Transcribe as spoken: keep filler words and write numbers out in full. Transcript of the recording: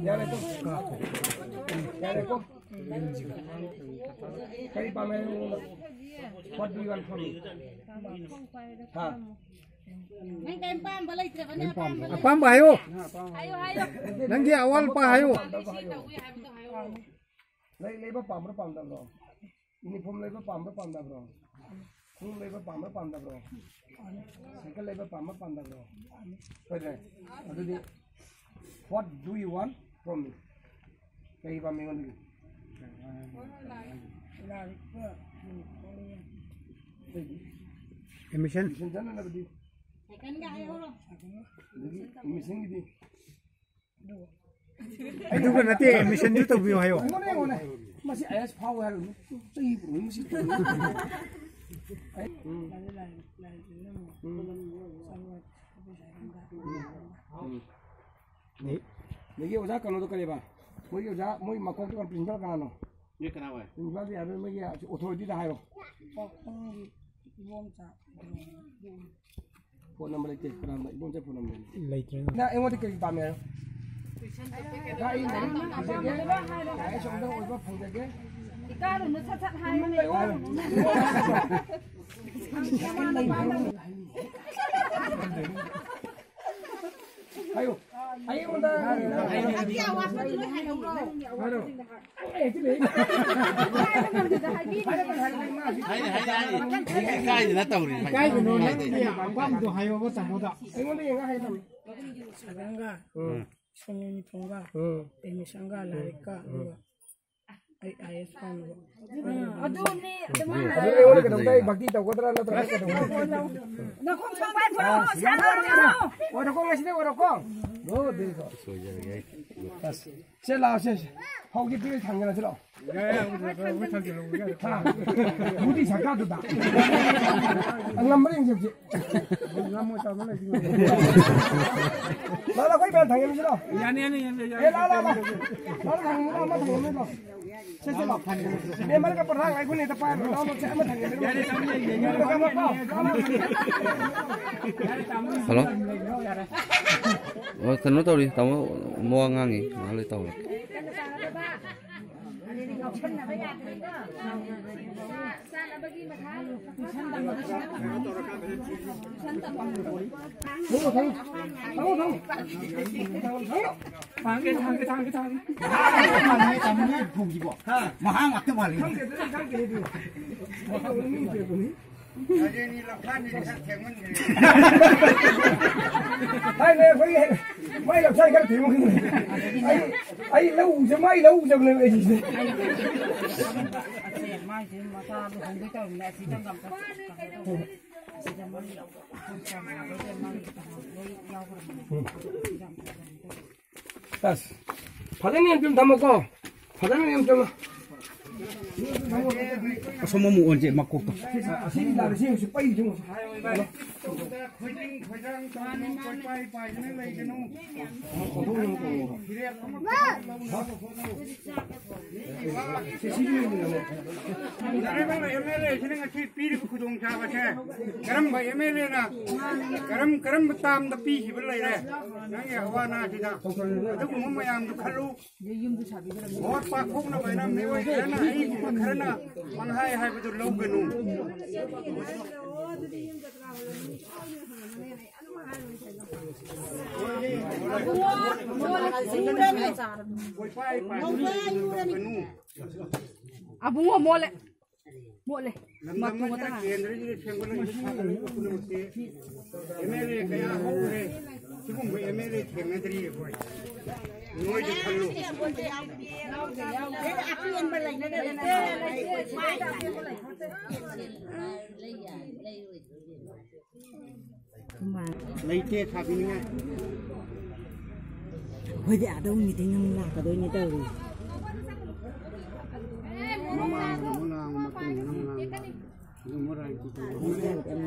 ꯌꯥꯔꯦꯀꯣ? ꯌꯥꯔꯦꯀꯣ? ꯀꯔꯤ ꯄꯥꯝꯃꯦ? What do you want from me? ꯍꯥ? ꯅꯪ ꯀꯔꯤꯝ ꯄꯥꯝꯕ ꯂꯩꯇ꯭ꯔꯕꯅꯦ? ꯑꯄꯥꯝꯕ ꯂꯩ-, ꯑꯄꯥꯝꯕ ꯍꯥꯏꯌꯣ꯫ ꯍꯥꯏꯌꯣ, ꯍꯥꯏꯌꯣ꯫ ꯅꯪꯒꯤ ꯑꯋꯥꯠꯄ ꯍꯥꯏꯌꯣ꯫ ꯁꯤ ꯇꯧꯏ ꯍꯥꯏꯕꯗꯣ ꯍꯥꯏꯌꯣ꯫ ꯂꯩ-, ꯂꯩꯕ ꯄꯥꯝꯕ꯭ꯔꯣ ꯄꯥꯝꯗꯕ꯭ꯔꯣ? Uniform ꯂꯩꯕ ꯄꯥꯝꯕ꯭ꯔꯣ ꯄꯥꯝꯗꯕ꯭ꯔꯣ? ꯈꯣꯡꯎꯞ ꯂꯩꯕ ꯄꯥꯝꯕ꯭ꯔꯣ ꯄꯥꯝꯗꯕ꯭ꯔꯣ? ꯁꯥꯏꯀꯜ ꯂꯩꯕ ꯄꯥꯝꯕ꯭ꯔꯣ ꯄꯥꯝꯗꯕ꯭ꯔꯣ? ꯍꯣꯏꯅꯦ꯫ ꯑꯗꯨꯗꯤ, what do you want from me? ꯀꯩ ꯄꯥꯝꯃꯤ ꯑꯩꯉꯣꯟꯗꯒꯤ? Admission? Admission ꯆꯠꯅꯅꯕꯗꯤ? ꯑꯗꯒꯤ admission ꯒꯤꯗꯤ? ꯑꯗꯨꯒ ꯅꯠꯇꯦ, admission ꯁꯨ ꯇꯧꯕꯤꯌꯨ ꯍꯥꯏꯌꯣ꯫ ꯑꯩꯉꯣꯟꯗ ꯌꯦꯡꯉꯣꯅꯦ꯫ ꯃꯁꯤ IAS ꯐꯥꯎ ꯍꯥꯏꯔꯨꯅꯨ꯫ ꯆꯍꯤ ꯄꯨꯔꯥ ꯃꯁꯤ꯫ ꯎꯝ꯫ ꯎꯝ꯫ ꯑꯗꯒꯤ ꯑꯣꯖꯥ ꯀꯩꯅꯣꯗꯣ ꯀꯔꯤꯕ? ꯃꯣꯏꯒꯤ ꯑꯣꯖꯥ, ꯃꯣꯏ ꯃꯀꯣꯛꯇꯣ ꯀꯩꯅꯣ, principal ꯀꯅꯥꯅꯣ? ꯅꯣꯏ ꯀꯅꯥ ꯑꯣꯏ? Principal ꯗꯤ ꯌꯥꯔꯣꯏ, ꯃꯣꯏꯒꯤ authority ꯗ ꯍꯥꯏꯔꯣ꯫ ꯄꯥꯎꯈꯣꯡꯒꯤ ꯏꯕꯣꯝꯆꯥ꯫ Phone number ꯂꯩꯇꯦ, ꯀꯅꯥꯅꯣ? ꯏꯕꯣꯝꯆꯥ phone number ꯂꯩꯇꯦ꯫ ꯂꯩꯇ꯭ꯔꯦ꯫ ꯅꯪ ꯑꯩꯉꯣꯟꯗ ꯀꯔꯤ ꯄꯥꯝꯃꯦ ꯍꯥꯏꯔꯣ? ꯅꯪ ꯑꯩ ꯂꯥꯏꯔꯤꯛ ꯇꯝꯖꯒꯦ, IAS officer ꯑꯣꯏꯕ ꯐꯪꯖꯒꯦ꯫ ꯏꯀꯥꯔꯨꯅꯨ, ꯁꯠ ꯁꯠ ꯍꯥꯏꯌꯨ꯫ ꯇꯨꯃꯤꯟ ꯂꯩꯌꯨ ꯍꯥꯏꯔꯣ꯫ ꯍꯥꯏꯌꯨ꯫ ꯑꯩꯉꯣꯟꯗ ꯅꯪꯒꯤ ꯑꯋꯥꯠꯄꯗꯨ ꯂꯣꯏ ꯍꯥꯏꯔꯛꯎꯔꯣ? ꯍꯥꯏꯔꯣ꯫ ꯑꯦ, ꯁꯤ ꯂꯩ꯫ ꯍꯥꯏꯕ ꯉꯝꯗꯦꯗ, ꯍꯥꯏꯕꯤꯗꯦ꯫ ꯍꯥꯏꯔꯦ, ꯍꯥꯏꯔꯦ, ꯍꯥꯏꯔꯦ, ꯃꯥ ꯍꯥꯏꯗꯤ ꯏꯀꯥꯏꯗꯅ ꯇꯧꯔꯤꯅꯤ꯫ ꯏꯀꯥꯏꯒꯅꯨ, ꯅꯪꯒꯤ ꯑꯄꯥꯝꯕꯗꯣ ꯍꯥꯏꯌꯣꯕ ꯇꯥꯃꯣꯗ꯫ ꯑꯩꯉꯣꯟꯗ ꯌꯦꯡꯉ ꯍꯥꯏꯒꯗꯕꯅꯤ꯫ ꯁꯥꯒꯟꯒ, ꯎꯝ꯫ ꯁꯣꯝ ꯌꯨꯅꯤꯐꯣꯔꯝꯒ, ꯎꯝ꯫ ꯑꯦꯗꯃꯤꯁꯟꯒ, ꯂꯥꯏꯔꯤꯛꯀ, ꯎꯝ꯫ ꯑꯗꯨꯒ ꯑꯩ IAS ꯐꯥꯎꯅꯕ꯫ ꯎꯝ, ꯑꯗꯨꯅꯦ, ꯑꯗꯨꯃꯥꯏꯅ ꯑꯗꯨ ꯑꯩꯉꯣꯟꯗ ꯀꯩꯗꯧꯕ? ꯑꯩ ꯚꯛꯇꯤ ꯇꯧꯒꯗ꯭ꯔꯥ ꯅꯠꯇ꯭ꯔꯒ ꯀꯩꯗꯧꯕ? ꯅꯈꯣꯡ ꯁꯣꯝꯄꯥꯏ ꯐꯣꯏꯔꯛꯑꯣ, ꯁꯥꯟꯅꯔꯨꯔꯣ꯫ ꯑꯣꯏꯔꯣꯀꯣ, ꯉꯁꯤꯗꯤ ꯑꯣꯏꯔꯣꯀꯣ꯫ ꯁꯣꯏꯖꯔꯒꯦ꯫ ꯑꯁ, ꯁꯦ ꯂꯥꯛꯑꯣ, ꯁꯦ, ꯁꯦ꯫ ꯍꯧꯖꯤꯛ ꯄꯤꯔ ꯊꯥꯡꯖꯔꯁꯤ ꯂꯥꯛꯑꯣ꯫ ꯌꯥꯏ, ꯌꯥꯏ, ꯌꯥꯏ, ꯌꯥꯏ, ꯊꯥꯡꯖꯔꯣ, ꯌꯥꯏ꯫ ꯍꯥ? ꯃꯨꯗꯤ ꯁꯔꯀꯥꯔꯗꯨꯗ꯫ ꯑꯉꯝꯕꯅ ꯌꯦꯡꯖꯕꯁꯦ꯫ ꯉꯝꯃꯣꯏ, ꯇꯥꯃꯣ ꯂꯩꯇꯦ꯫ ꯂꯥꯛꯑꯣ, ꯂꯥꯛꯑꯣ, ꯑꯩꯈꯣꯏ ꯃꯌꯥꯝ ꯊꯥꯡꯖꯔꯁꯤ ꯂꯥꯛꯑꯣ꯫ ꯌꯥꯅꯤ, ꯌꯥꯅꯤ, ꯌꯥꯅꯤ, ꯌꯥꯅꯤ꯫ ꯑꯦ, ꯂꯥꯛꯑꯣ, ꯂꯥꯛꯑꯣ, ꯂꯥꯛꯑꯣ꯫ ꯂꯥꯛꯑꯣ, ꯊꯥꯡꯖꯔꯁꯤ ꯂꯥꯛꯑꯣ, ꯑꯃ ꯊꯥꯡꯖꯔꯁꯤ ꯂꯥꯛꯑꯣ꯫ ꯁꯦ, ꯁꯦ, ꯂꯥꯛꯑꯣ꯫ ꯃꯦꯝꯕꯔꯒ ꯄ꯭ꯔꯙꯥꯟ ꯑꯩꯈꯣꯏꯅꯤꯗ ꯄꯥꯏꯔꯣ꯫ ꯂꯥꯛꯑꯣ, ꯂꯥꯛꯑꯣ, ꯁꯦ, ꯑꯃ ꯊꯥꯡꯖꯔꯁꯤ ꯂꯥꯛꯑꯣ꯫ ꯍꯜꯂꯣ꯫ ꯑꯣ, ꯀꯩꯅꯣ ꯇꯧꯔꯤ, ꯇꯥꯃꯣ ꯋꯥ ꯉꯥꯡꯉꯤ, ꯉꯥꯏꯍꯥꯛ ꯂꯩ ꯇꯧꯔꯦ꯫ ꯊꯥꯡꯒꯦ, ꯊꯥꯡꯒꯦ, ꯊꯥꯡꯒꯦ, ꯊꯥꯡꯒꯦ꯫ ꯃꯍꯥ ꯉꯥꯛꯇ ꯃꯥꯜꯂꯤ꯫ ꯊꯥꯏꯅ ꯑꯩꯈꯣꯏꯒꯤ ꯃꯥꯏ ꯂꯝꯁꯥꯏ ꯈꯔ ꯊꯦꯡꯕ ꯈꯪꯗꯦ꯫ ꯑꯩ, ꯑꯩ ꯂꯧ ꯎꯖ-, ꯃꯥꯏ ꯂꯧ ꯎꯖꯕꯅꯦꯕ ꯑꯩꯁꯦ꯫ ꯑꯁꯦ ꯃꯥꯏꯁꯦ ꯃꯆꯥ ꯂꯨꯍꯣꯡꯗꯣꯏ ꯇꯧꯔꯤꯅꯦ꯫ ꯑꯁꯤꯗꯪ ꯑꯝꯇ ꯑꯁꯤꯗ ꯃꯥꯏ ꯂꯣꯏ ꯌꯥꯎꯈ꯭ꯔꯕꯅꯦ꯫ ꯑꯁ, ꯐꯖꯅ ꯌꯥꯝ ꯆꯨꯝ ꯊꯝꯃꯣꯀꯣ꯫ ꯐꯖꯅ ꯌꯥꯝ ꯆꯨꯝ꯫ ꯑꯁꯣꯝ ꯑꯃꯨꯛ ꯑꯣꯟꯁꯦ, ꯃꯀꯣꯛꯇꯣ꯫ ꯑꯁꯤꯒꯤ ꯂꯥꯛꯑꯦ, ꯁꯤ ꯍꯧꯖꯤꯛ ꯄꯩꯁꯤ ꯌꯦꯡꯉꯨ꯫ ꯈꯣꯏꯖꯤꯡ ꯈꯣꯏꯖꯥꯡ ꯇꯧꯗꯅ ꯀꯣꯏꯄꯥꯏ ꯄꯥꯏꯗꯅ ꯂꯩꯒꯅꯨ꯫ ꯐꯤꯔꯦꯞ ꯑꯃꯈꯛ ꯂꯧꯅꯕ ꯍꯣꯠꯅꯧ꯫ ꯁꯤ, ꯁꯤꯒꯤ ꯑꯣꯏꯅ ꯂꯧꯔꯣ꯫ ꯅꯔꯦꯕ ꯑꯦꯝ ꯑꯦꯜ ꯑꯦꯁꯤꯅ ꯉꯁꯤ ꯄꯤꯔꯤꯕ ꯈꯨꯗꯣꯡꯆꯥꯕꯁꯦ ꯀꯔꯝꯕ ꯑꯦꯝ ꯑꯦꯜ ꯑꯦꯅ ꯀꯔꯝ-, ꯀꯔꯝꯕ ꯇꯥꯝꯗ ꯄꯤꯈꯤꯕ ꯂꯩꯔꯦ? ꯅꯪꯒꯤ ꯑꯋꯥ ꯑꯅꯥꯁꯤꯗ ꯑꯗꯨꯒꯨꯝꯕ ꯃꯌꯥꯝꯗꯨ ꯈꯜꯂꯨ꯫ ꯚꯣꯠ ꯄꯥꯛꯊꯣꯛꯅꯕ ꯍꯥꯏꯅ ꯃꯤꯑꯣꯏ ꯈꯔꯅ, ꯑꯩꯒꯨꯝꯕ ꯈꯔꯅ ꯄꯪꯍꯥꯏ ꯍꯥꯏꯕꯗꯨ ꯂꯧꯒꯅꯨ꯫ ꯀꯣꯏꯄꯥꯏ ꯄꯥꯏꯗꯨꯅ ꯂꯩꯒꯅꯨ꯫ ꯑꯕꯨꯡꯉꯣ ꯃꯣꯠꯂꯦ꯫ ꯃꯣꯠꯂꯦ꯫ ꯂꯝꯗꯝ ꯃꯇꯨ ꯑꯁꯤꯗ ꯉꯇ ꯉꯥꯏꯔꯦ꯫ ꯀꯦꯟꯗ꯭ꯔꯁꯤꯗ ꯁꯦꯝꯒꯠꯂꯛꯏꯕ ꯁꯥꯒꯠꯂꯛꯏꯕ ꯄꯨꯝꯅꯃꯛꯁꯤ ꯑꯦꯝ ꯑꯦꯜ ꯑꯦ ꯀꯌꯥ ꯍꯧꯈ꯭ꯔꯦ꯫ ꯁꯤꯒꯨꯝꯕ ꯑꯦꯝ ꯑꯦꯜ ꯑꯦ ꯊꯦꯡꯅꯗ꯭ꯔꯤ ꯑꯩꯈꯣꯏ꯫ ꯅꯣꯏꯁꯨ ꯈꯜꯂꯨ꯫ ꯂꯩꯇꯦ ꯁꯥꯕꯤꯅꯤꯡꯉꯥꯏ꯫ ꯑꯩꯈꯣꯏꯗꯤ ꯑꯥꯗ meeting ꯑꯃꯨꯛ ꯂꯥꯛꯀꯗꯣꯏꯅꯦ ꯇꯧꯔꯤ꯫ ꯃꯃꯥꯡꯗ ꯑꯃꯨꯛ ꯂꯥꯡꯕ, ꯃꯇꯨꯡꯗ ꯑꯃꯨꯛ ꯂꯥꯡꯕ꯫ ꯑꯗꯨꯝꯕ ꯔꯥꯖꯅꯤꯇꯤ ꯇꯧꯕ꯫